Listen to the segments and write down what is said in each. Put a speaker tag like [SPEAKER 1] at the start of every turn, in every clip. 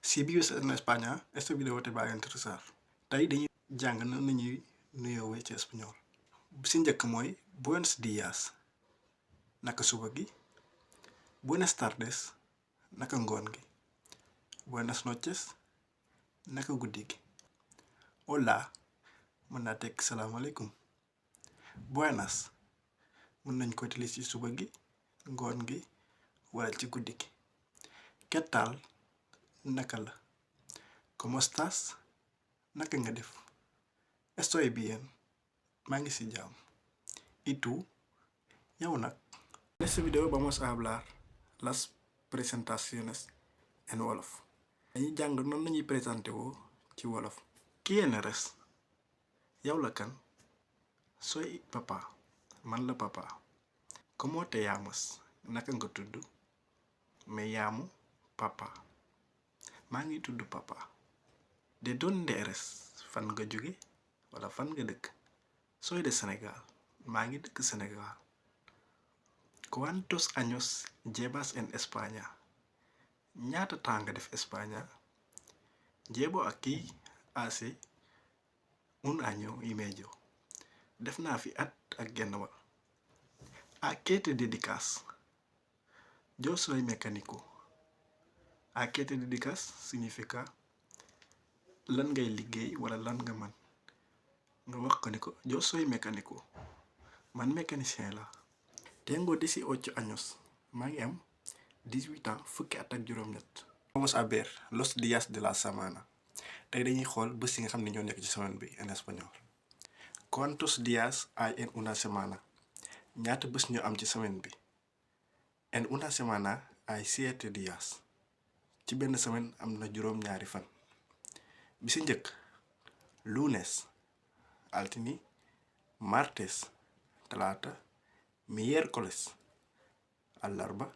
[SPEAKER 1] Si vives en España, este video te va a interesar. Tey dañuy jàng na nu ñuy nuyoowee ci espagnol. Bu si njëkk mooy buenos días naka suba gi, buenas tardes naka ngoon gi, buenas noches naka guddi gi, hola mën naa tekk salaamaaleykum, buenas mën nañ ko utiliser ci suba gi, ngoon gi wala ci guddi gi. ¿Qué tal naka la? ¿Cómo estás? Naka nga def? Estoy bien. Maa ngi ci jàmm. ¿Y tú? Yow nag. En este video vamos a hablar las presentaciones en wolof. Dañuy jàng noonu lañuy présenté woo ci wolof. ¿Quién eres? Yow la kan? Soy papá. Man la papa. ¿Cómo te llamas? Naka nga tudd? Me llamo papa. Maa ngi tudd papa. ¿De dónde eres? Fan nga jóge wala fan nga dëkk? Soy de Sénégal. Maa ngi dëkk Sénégal. ¿Cuántos años llevas en España? Ñaata temps nga def España? Llevo aquí hace 1 año y medio. Def naa fi at ak genn wàll. ¿A qué te dedicas? Yo soy mecánico. ¿A qué te dedicas? Significa lan ngay liggéey wala lan nga man. Nga wax ko ni ko yo soy mecánico. Man mécanicien la. Tengo 18 años. Maa ngi am 18 ans, fukki at ak juróom-ñett. Vamos a ver los días de la semana. Tey dañuy xool bés yi nga xam ne ñoo nekk ci semaine bi en espagnol. ¿Cuántos días hay en una semana? Ñaata bés ñoo am ci semaine bi? En una semana hay 7 días. Ci benn semaine am na juróom-ñaari fan. Bi si njëkk lunes altini, martes talaata, miércoles àllarba,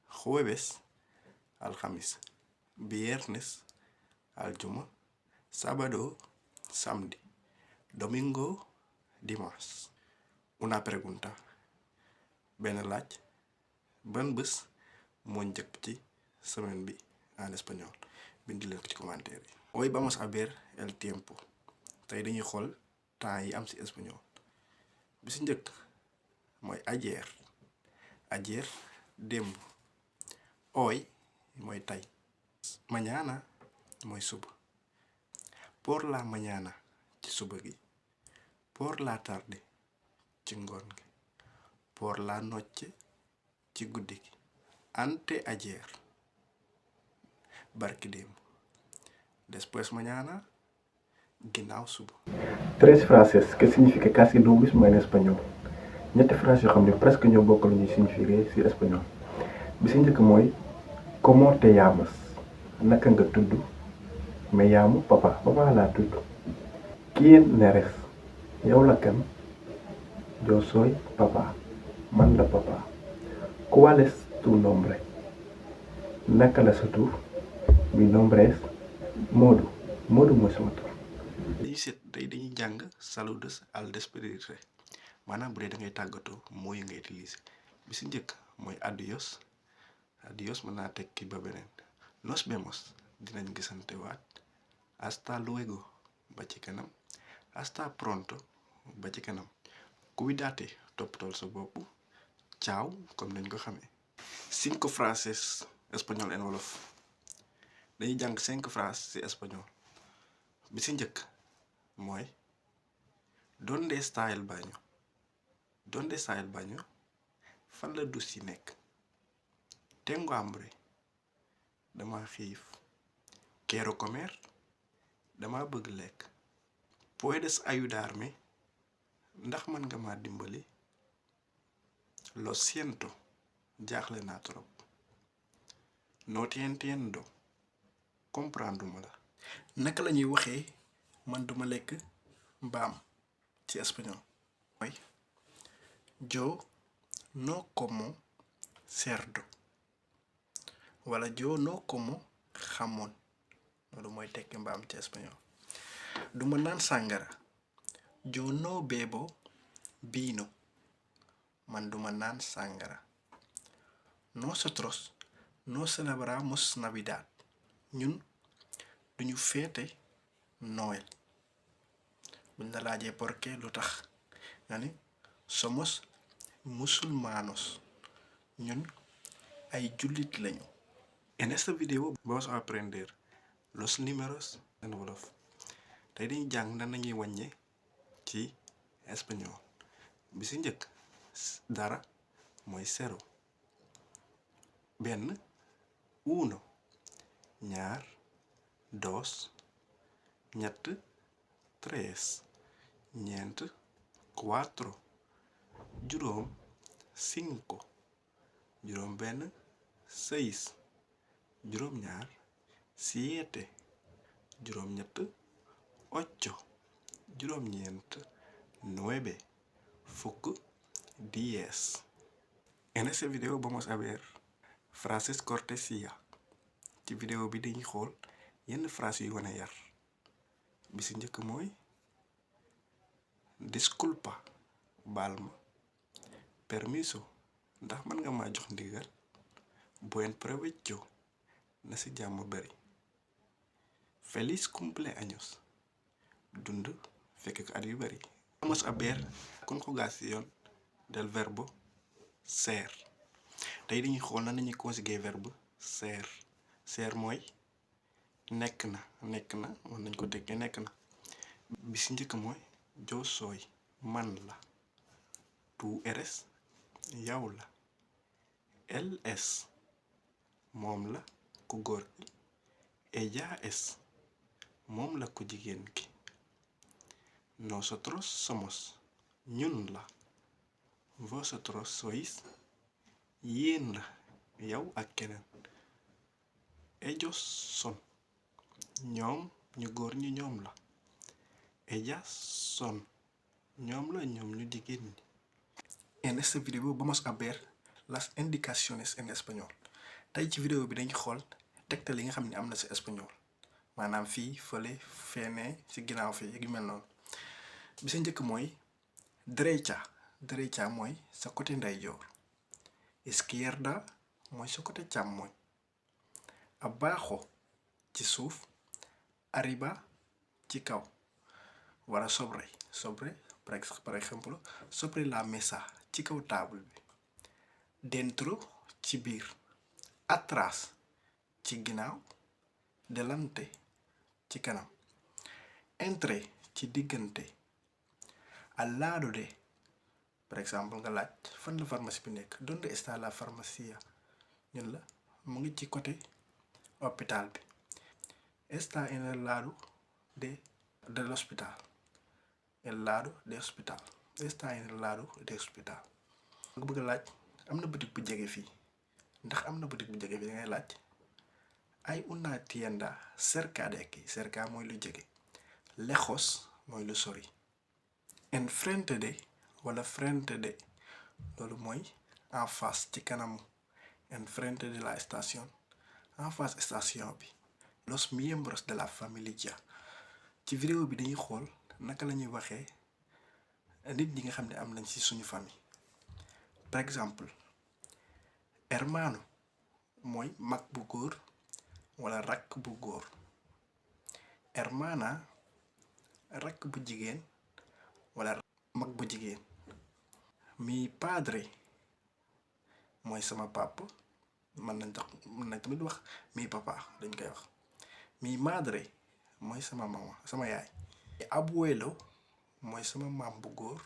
[SPEAKER 1] jueves alxamis, viernes aljuma, sábado samedi, domingo dimanche. Una pregunta. Benn laaj. Ban bés moo njëkk ci semaine bi en espagnol? Bind leen ko ci commentaire yi. Hoy vamos a ver el tiempo. Tey dañuy xool temps yi am ci espagnol. Bi si njëkk mooy ayer. Ayer démb. Hoy mooy tey. Mañana mooy suba. Por la mañana ci suba gi. Por la tarde ci ngoon gi. Por la noche ci guddi gi. Anteayer barki démb. Después mañana ginnaaw suba. 3 frases que significa casi lo mismo en español. ñetti phrases yoo xam ne presque ñoo bokk lu ñuy signifier ci espagnol. bi si njëkk mooy ¿cómo te llamas? Naka nga tudd? Me llamo papa. Papa laa tudd. ¿Quién eres? Yow la kan? Yo soy papa. Man la papa. ¿Cuál es tu nombre? Naka la sa tur? Mi nombre es Modou. Modou mooy sama tur. dañuy jàng saludos al despedirse. Maanaam bu dee da ngay tàggatoo mooy nga utiliser. bi si njëkk mooy adios. Adios mën naa tekki ba beneen. Nos vemos dinañ gisante waat. Hasta luego ba ci kanam. Hasta pronto ba ci kanam. Cuídate toppatool sa bopp. Ciao comme nañ ko xamee. 5 frases espagnol en wolof. dañuy jàng 5 phrases ci espagnol. bi si njëkk mooy ¿dónde está el baño? ¿Dónde está el baño? Fan la dus yi nekk. Tengo hambre. Dama xiif. Quiero comer. Dama bëgg lekk. ¿Puedes ayudarme? Ndax mën nga ma dimbali? Lo siento. Jaaxle naa trop. No te entiendo. Comprendre ma la. Naka la ñuy waxee man duma lekk mbaam ci espagnol? mooy yo no como cerdo. wala yo no como jamón. loolu mooy tekki mbaam ci espagnol. duma naan sàngara. Yo no bebo vino. Man duma naan sàngara. Nosotros no celebramos Navidad. ñun duñu féete Noël. buñ la laajee por qué lu tax nga ni somos musulmanos, ñun ay jullit lañu. En este video vamos a aprender los números en wolof. tey dañuy jàng nan nañuy wàññee ci espagnol. bi si njëkk dara mooy 0, benn uno, ñaar dos, ñett tres, ñeent cuatro, juróom 5, juróom benn 6, juróom ñaar 7, juróom ñett 8, juróom ñeent 9, fukk 10. En este video vamos a ver frases cortesía. ci vidéo bi dañuy xool yenn phrase yu wane yar. bi si njëkk mooy disculpa, baal ma. Permiso, ndax mën nga maa jox ndigal. Buen provecho, na si jàmm bari. Feliz cumpleaños, dund fekk ko at yu bari. Vamos a ver conjugación del verbo ser. tey dañuy xool nan nañuy conjuguer verbe ser. ser mooy nekk na mën nañ ko tekkee nekk na. bi si njëkk mooy yo soy, man la. tú eres, yow la. él es, moom la ku góor ki. ella es, moom la ku jigéen ki. nosotros somos, ñun la. vosotros sois, yéen la, yow ak keneen. ellos son, ñoom ñu góor ñi ñoom la. ellas son, ñoom la ñoom ñu jigéen ñi. En este video vamos a ver las indicaciones en español. tey ci vidéo bi dañuy xool tegtal yi nga xam ne am na ci espagnol. maanaam fii fële feenee ci ginnaaw fii yu mel noonu. bi sa njëkk mooy derecha mooy sa côté ndeyjoor. izquierda mooy sa côté càmmooñ. abajo ci suuf. arriba ci kaw. wala sobre par ejemplo sobre la mesa ci kaw table bi. dentro ci biir. atrás ci ginnaaw. delante ci kanam. entre ci diggante. al lado de, par exemple nga laaj fan la pharmacie bi nekk. donde está la farmacia. ñun la mu ngi ci côté hôpital bi. está en el lado del hospital. el lado del hospital. está en el lado del hospital. nga bëgg a laaj am na boutique bu jege fii. ndax am na boutique bu jege fii dangay laaj hay una tienda cerca de aquí. cerca mooy lu jege. lejos mooy lu sori. enfrente de wala frente de, loolu mooy en face ci kanamu. enfrente de la estación, en face station bi. los miembros de la familia. ci vidéo bi dañuy xool naka la ñuy waxee nit ñi nga xam ne am nañ ci suñu famille. par exemple hermano mooy mag bu góor wala rakk bu góor. hermana rakk bu jigéen wala mag bu jigéen. mi padre mooy sama papa. mën nañ tamit wax mi papa dañ koy wax. mi madre mooy sama mama sama yaay. abuelo mooy sama maam bu góor.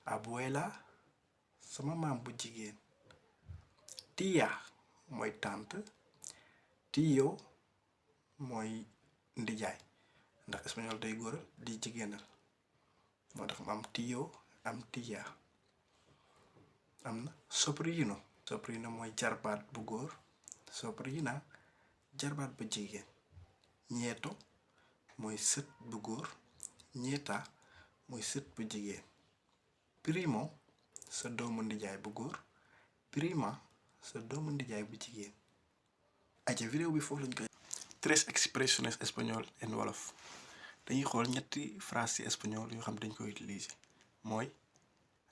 [SPEAKER 1] abuela sama maam bu jigéen. tía mooy tante. tío mooy ndijaay ndax espagnol day góoral di jigéenal moo tax mu am tío am tía. am na sobrino mooy jarbaat bu góor. sobrina jarbaat bu jigéen. ñeeto mooy sët bu góor. ñeeta mooy sët bu jigéen. primo sa doomu ndijaay bu góor. prima sa doomu ndijaay bu jigéen. aja vidéo bi foofu lañ koy. 3 expresiones espagnol en wolof. dañuy xool ñetti phrase ci espagnol yoo xam dañ koy utiliser. mooy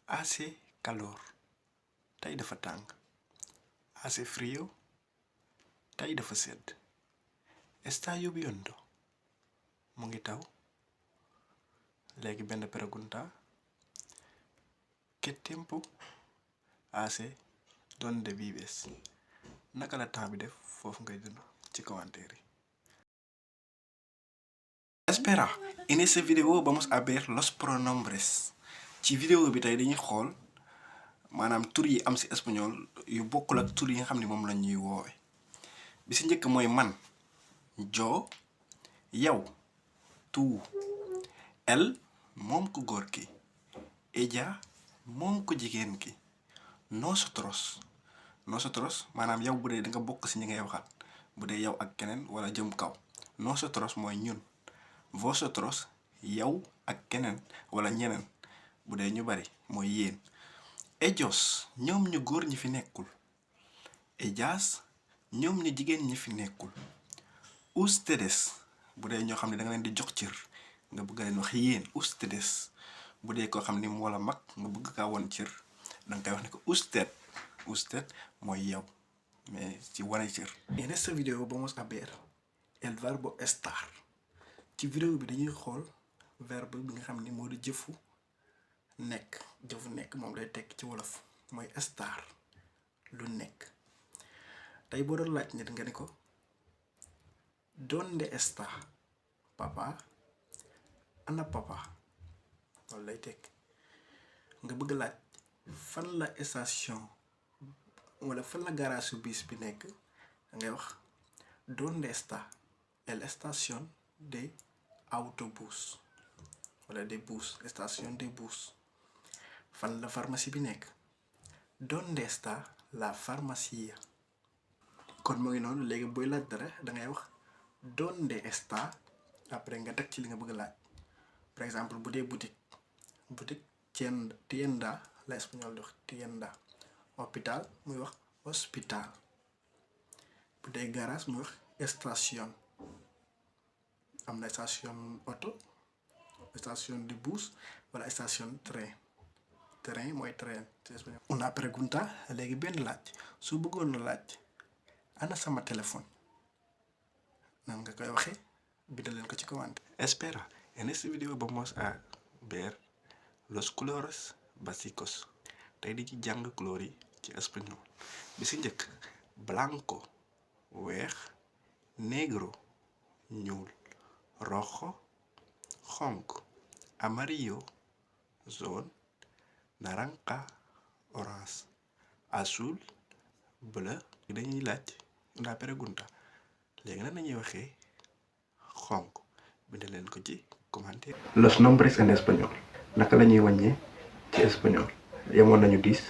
[SPEAKER 1] hace calor, tey dafa tàng. hace frío, tey dafa sedd. Está lloviendo. Mu ngi taw. Léegi benn pregunta. ¿Qué tiempo hace donde vives? Naka la temps bi def foofu ngay dund ci commentaire yi. Espera, en este video vamos a ver los pronombres. Ci vidéo bi tey dañuy xool maanaam tur yi am ci espagnol yu bokkul ak tur yi nga xam ne moom la ñuy woowe. Bi ci njëkk mooy man, yo, yow, tú, él moom ku góor ki, ella moom ku jigéen ki, nosotros maanaam yow bu dee da nga bokk ci ñi ngay waxal bu dee yow ak keneen wala jëm kaw. Nosotros mooy ñun. Vosotros yow ak keneen wala ñeneen bu dee ñu bari mooy yéen. Ellos ñoom ñu góor ñi fi nekkul. Ellas ñoom ñu jigéen ñi fi nekkul. Ustedes bu dee ñoo xam ne da nga leen di jox cër nga bëgg leen wax yéen. Ustedes bu dee koo xam ni moo la mag nga bëgg kaa woon cër danga koy wax ne ko usted. Usted mooy yow mais ci wane cër. En este video vamos a ver el verbo estar. ci vidéo bi dañuy xool verbe bi nga xam ni moo di jëfu nekk moom lay tekk ci wolof mooy estar lu nekk. tey boo doon laaj nit nga ni ko donde está papa, ana papa loolu lay tekk. nga bëgg laaj fan la station wala fan la garage bis bi nekk dangay wax donde está el estación de autobus wala de bus, station de bus. fan la pharmacie bi nekk donde está la farmacia. kon mu ngi noonu léegi booy laaj dara dangay wax donde está après nga teg ci li nga bëgg laaj. par exemple bu dee boutique tienda la espagnol di wax tienda. hôpital muy wax hospital. bu dee garage muy wax station. am na station auto, station de bus wala station train mooy train ci espagnol. Una pregunta léegi benn laaj su bëggoon na laaj ana sama téléphone nan nga koy waxee bindal leen ko ci commentaire. Espera, en este video vamos a ver los colores básicos. tey di ci jàng couleur yi ci espagnol. bi ci njëkk blanco weex, negro ñuul, rojo xonk, amarillo jaune, naranja orange, azul bleu. dañuy laaj una pregunta léegi nan lañuy waxee xonk bind leen ko ci commentaire. Los nombres en espagnol naka la ñuy wàññee ci espagnol. yemoon nañu 10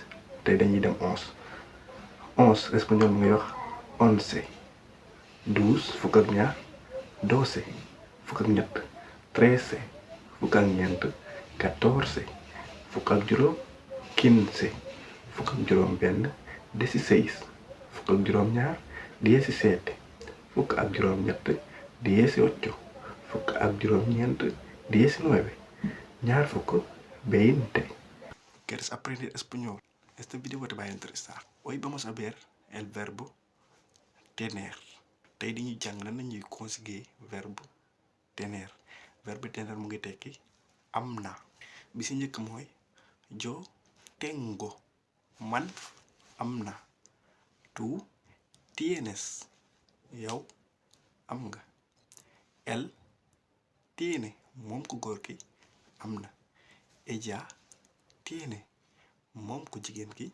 [SPEAKER 1] tey dañuy dem 11 espagnol mu ngi wax 11, 12 fukk ak ñaar, 12 fukk ak ñett, 13 fukk ak ñeent, 14 fukk ak juróom, 15 fukk ak juróom benn, 16 fukk ak juróom ñaar, 17 fukk ak juróom ñett, 18 fukk ak juróom ñeent, 19 ñaar fukk, 20. ¿Quieres aprender español? Este video te va a interesar. Hoy vamos a ver el verbo tener. tey dañuy jàng nan lañuy conjuguer verbe tener. verbe tener mu ngi tekki am na. bi ci njëkk mooy yo tengo man am na. tú tienes yow am nga. él tiene moom ku góor ki am na. ella tiene moom ku jigéen ki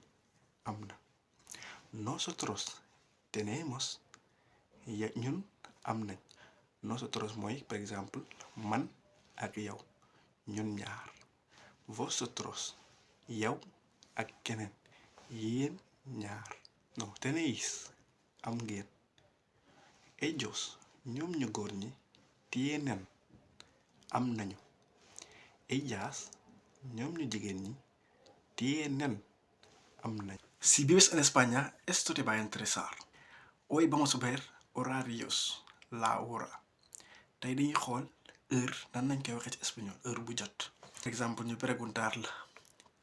[SPEAKER 1] am na. nosotros tenemos ñun am nañ. nosotros mooy par exemple man ak yow ñun ñaar. vosotros yow ak keneen yéen ñaar. non tenéis am ngeen. ellos ñoom ñu góor ñi tienen am nañu. ellas ñoom ñu jigéen ñi tienen am nañu. Si vives en España, esto te va a interesar. Hoy vamos a ver horarios, la hora. tey dañuy xool heure nan nañ koy waxee ci espagnol heure bu jot. par exemple ñu preguntar la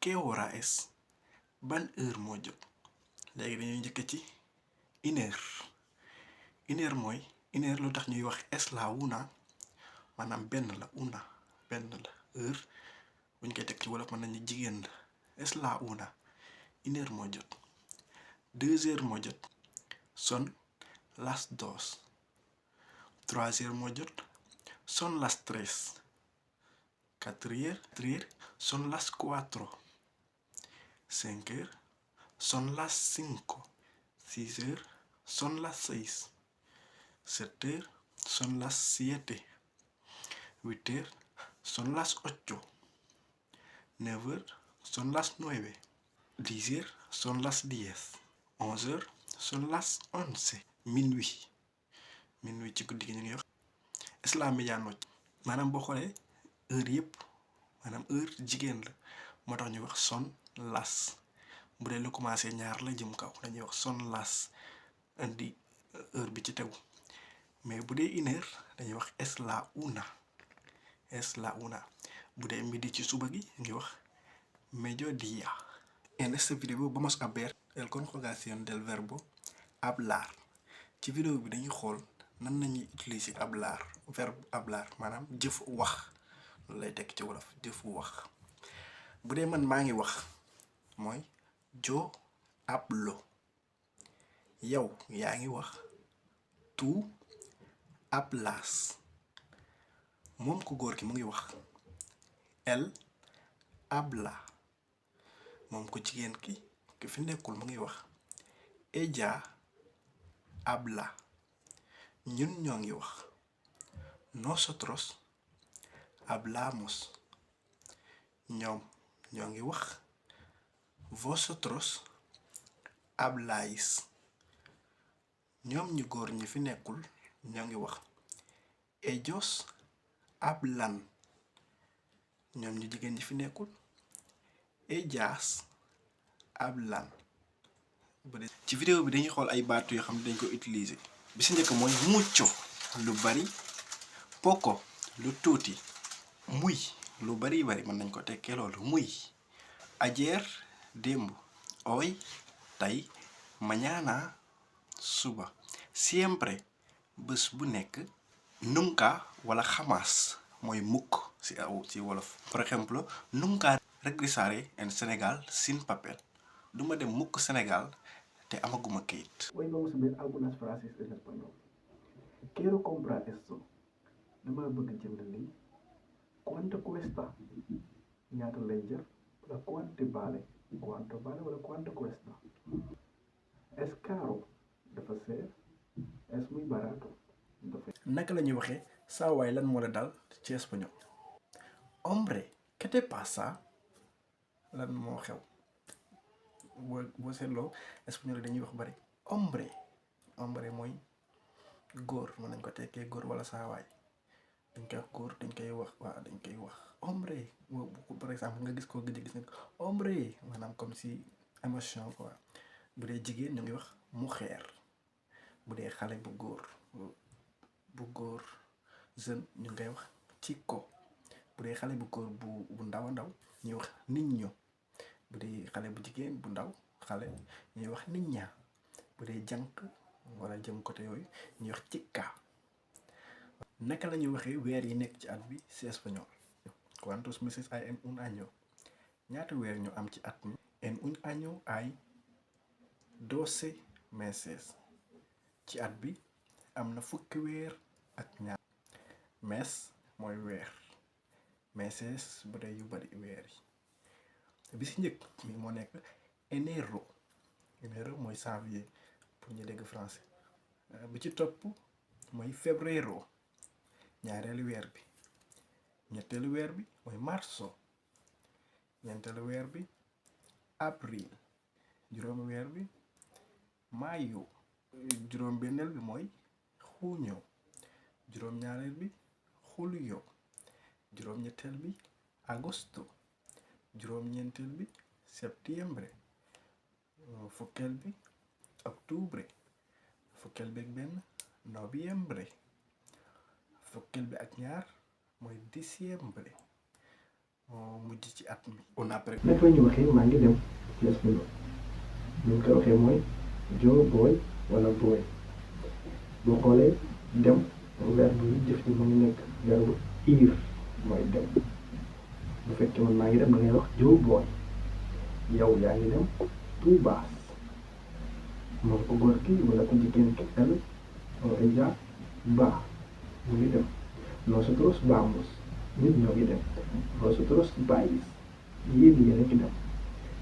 [SPEAKER 1] ¿qué hora es? ban heure moo jot. léegi dañuy njëkk ci une heure mooy une heure lu tax ñuy wax es la una maanaam benn la una benn la heure buñ koy teg ci wolof mën nañu jigéen la es la una une heure moo jot 2 heures moo jot son las dos 3 heures moo jot son las tres 4 heures son las cuatro 5 heures son las cinco 6 heures son las 6 7 heures son las 7 8 heures son las 8 9 heures son las 9 10 heures son las 10 11 heures son las 11 minuit ci guddi gi ñu ngi wax es la medianoche maanaam boo xoolee heure yëpp maanaam heure jigéen la moo tax ñuy wax son las bu dee lu commencé ñaar la jëm kaw dañuy wax son las indi heure bi ci tegu mais bu dee une heure dañuy wax es la una bu dee midi ci suba gi ngi wax mediodía. En este video vamos a ver el conjugación del verbo hablar ci vidéo bi dañuy xool nan nañuy utiliser verbe hablar maanaam jëf wax loolu lay tekk ci wolof jëfu wax bu dee man maa ngi wax mooy yo hablo yow yaa ngi wax tú hablas moom ku góor ki mu ngi wax él habla moom ku jigéen ki fi nekkul mu ngi wax ella habla ñun ñoo ngi wax nosotros hablamos ñoom ñoo ngi wax vosotros habláis ñoom ñu góor ñi fi nekkul ñoo ngi wax ellos hablan ñoom ñu jigéen ñi fi nekkul ellas hablan ci vidéo bi dañuy xool ay baatu yoo xam ne dañ ko utiliser bi si njëkk mooy mucho lu bari poco lu tuuti muy lu bari mën nañ ko tekkee loolu muy ayer démb hoy tey mañana suba siempre bés bu nekk nunca wala jamás mooy mukk ci wolof por ejemplo nunca regresaré en Sénégal sin papel duma dem mukk Sénégal te amaguma kayit. Hoy vamos a ver algunas frases en español. Quiero comprar esto. Dama bëgg jënd lii. ¿Cuánto cuesta? ñaata lay jar wala cuánto vale wala cuánto cuesta. Es caro dafa seer. Es muy barato dafa. Naka la ñuy waxee saa waay lan moo la dal ci espagnol. Hombre, ¿qué te pasa? lan moo xew. boo seetloo espagnol yi dañuy wax bari hombre mooy góor mën nañ ko tekkee góor wala saawaay dañ koy wax góor dañ koy wax hombre par exemple nga gis ko gëj gis nga hombre maanaam comme si émotion quoi bu dee jigéen ñu ngi wax mujer bu dee xale bu góor jeune ñu ngay wax chico bu dee xale bu góor bu ndaw ñuy wax niño bu dee xale bu jigéen bu ndaw xale ñuy wax niña bu dee jànq wala jëm côté yooyu ñuy wax chica. naka la ñuy waxee weer yi nekk ci at bi ci espagnol. ¿Cuántos meses hay en un año? ñaata weer ñu am ci at mi. En un año hay 12 meses. ci at bi am na fukki weer ak ñaar. mes mooy weer. meses bu dee yu bari weer yi. bi si njëkk mi moo nekk enero mooy janvier pour ñu dégg français bi ci topp mooy febrero ñaareelu weer bi ñetteelu weer bi mooy marzo ñeenteelu weer bi avril juróomi weer bi mayo juróom benneel bi mooy junio juróom ñaareel bi julio juróom ñetteel bi agosto juróom ñeenteel bi septiembre fukkeel bi octubre fukkeel bi ak benn noviembre fukkeel bi ak ñaar mooy diciembre moo mujj ci at mi. on après. naka la ñu waxee maa ngi dem ci espagnol ñu ko waxee mooy yo voy wala voy boo xoolee dem verbe bi jëf ji mu ngi nekk verbe ir mooy dem. bu fekkee man maa ngi dem da ngay wax Joe boy. yow yaa ngi dem tú vas. moo ko góor ki wala ko jigéen ki él o ella va mu ngi dem. nosotros vamos ñun ñoo ngi dem. vosotros vais yéen yéen a ngi dem.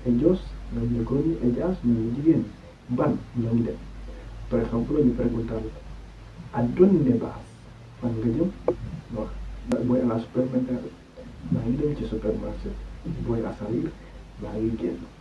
[SPEAKER 1] ellos ñoom ñu góor ñi ellas ñoom ñu jigéen ñi van ñoo ngi dem. par exemple ñu preguntaan ¿a dónde vas? fan nga jëm wax voy a la supermercado maa ngi dem ci supermarché voy a salir maa ngi génn.